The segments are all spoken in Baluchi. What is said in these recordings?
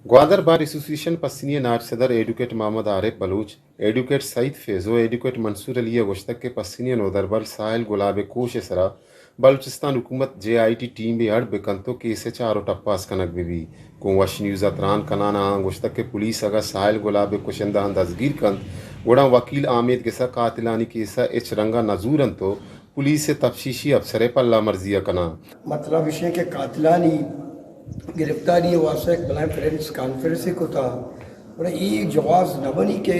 گوادر بار ایسوسی ایشن پسنی ء نائب صدر ایڈوکیٹ محمد عارف بلوچ، ایڈوکیٹ سعید فیض و ایڈوکیٹ منصور علی ء گوشتگ کہ پسنی ء نودربر ساحل گلاب ء کوش ء سرا بلوچستان حکومت جے آئی ٹی ٹیم ء اڈ بہ کنت و کیس ء چار و ٹپاس کنگ بہ بیت۔ گوں وش نیوز ء تران کنان ء آہاں گوشتگ کہ پولیس اگاں ساحل گلاب ء کشندہاں دزگیر کنت، گڑا وکیل آمید گس ء قاتلانی کیس ء ہچ رنگ ء نہ زورنت و پولیس ء تفتیشی افسر ء پلہ مرزی ء کناں۔ مطلب ایش انت کہ قاتلانی گرفتاری ء واستہ یک بلائیں پریس کانفرنس ء کتا، گڑا اے جواز نہ بنی کہ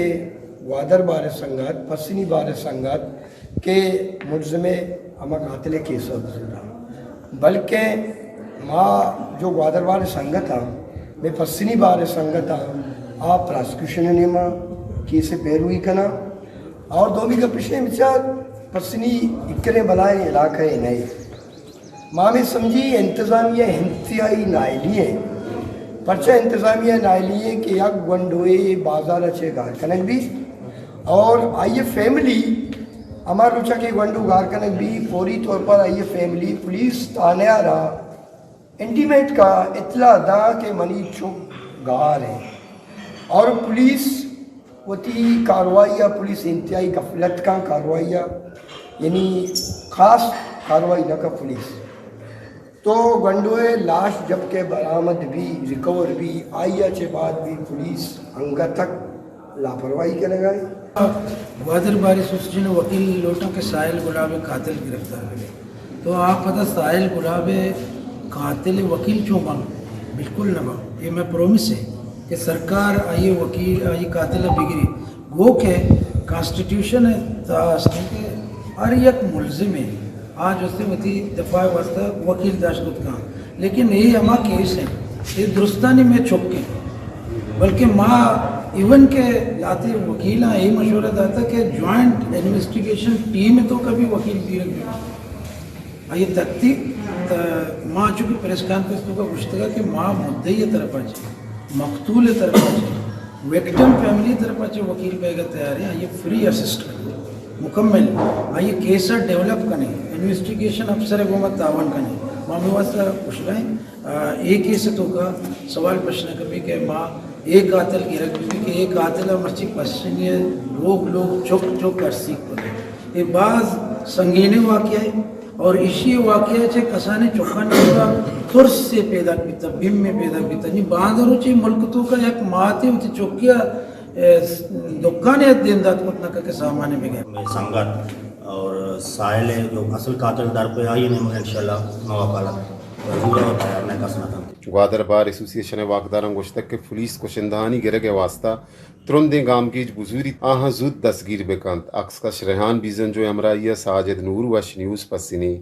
گوادر بار ء سنگت، پسنی بار ء سنگت کہ ملزم ء ہما قاتل ء کیس ء بزوراں، بلکہ ما جو گوادر بار ء سنگت ہاں، مئے پسنی بار ء سنگت ہاں، آ پراسیکیوشن ء نیما کیس ء پیروی کناں۔ اور دومی گپ ایش انت، بچار پسنی اکریں بلائیں علاقہ ء نئے۔ ما ہمے سمجھی انتظامیہ انتہائی نااہلی ہے۔ پرچہ انتظامیہ نااہلی ہے کہ یک گونڈوے بازار ء چہ گار کنگ بی اور آئی فیملی، ہما روچا کہ گونڈو گار کنگ بی، فوری طور پر آئی فیملی پولیس تھانہ ء را انٹیمیٹ کا، اطلاع دا کہ منی چک گار ہے اور پولیس وتی کاروائی ء، پولیس انتہائی غفلت کاں کاروائی ء، یعنی خاص کاروائی نہ کا پولیس۔ تو گونڈو ء لاش جب کہ برآمد بی، ریکور بی، آئی ء چہ بعد بی پولیس انگت تک لاپرواہی کنگ ء۔ گوادر بار ایسوسی ایشن ء وکیل لوٹاں کہ ساحل گلاب ء قاتل گرفتار بہ بی۔ تو آ پدا ساحل گلاب ء قاتل ء وکیل چون باں؟ بالکل نہ باں۔ اے مئے پرومس ہے کہ سرکار آئی ء وکیل، آئی قاتل ء بگری۔ گو کہ کانسٹیٹیوشن ء تہا است کہ ہر یک ملزم ء آ جستے وتی دفاع ء واستہ وکیل داشت کت کن۔ لیکن اے ہما کیس ہیں، اے درستانی مئے چک ہیں۔ بلکہ ما ایون کہ لہتے وکیلاں اے مشورہ داتا کہ جوائنٹ انویسٹیگیشن ٹیم ء توکا بھی وکیل گیرگ بہ بی۔ آئی تکتی، ت-، ما چونکہ پریس کانفرنس توکا گوشتگا کہ ما مدعی ء طرفا چہ، مقتول ء طرفا چہ، وکٹم فیملی ء طرفا چہ وکیل بیگا تیار ہیں، آئی فری اسسٹ کنیں، مکمل آئی کیس ء ڈیولپ کنیں، انویسٹیگیشن افسر ء گوما تعاون کنیں۔ ما ہمے واسطہ گوشگا ہیں، آ، اے کیس ء توکا سوال پرشن کبی کہ ما اے قاتل گرگ بہ بی کہ اے قاتل ء مرچی پسنی ء لوگ لوگ چک چک ارسیگ کتگ۔ اے باز سنگینیں واقعہ ہے اور ایشی واقعہ چہ کسانیں چکانی توکا ترسے پیداک بیتا، بیمے پیداک بیتا۔ نی باندا روچی ملک توکا یک ماتے وتی چکیا، اے، دکانے ات دیم دات کت نکا کہ سامانے بگر۔ مئے سنگت اور ساحل ء جو اصل قاتل در پہ آئی نے انشاءاللہ ما وکالت ضرور اور تیار نہ کس نہ کنت۔ گوادر بار ایسوسی ایشن ء واکداراں گوشتگ کہ پولیس کشندہانی گرگ ء واستہ ترندیں گامگیج بزوریت، آہاں زوت دستگیر بہ کنت۔ عکس کش ریحان بیزنجو ء ہمراہی ء ساجد نور، وش نیوز، پسنی۔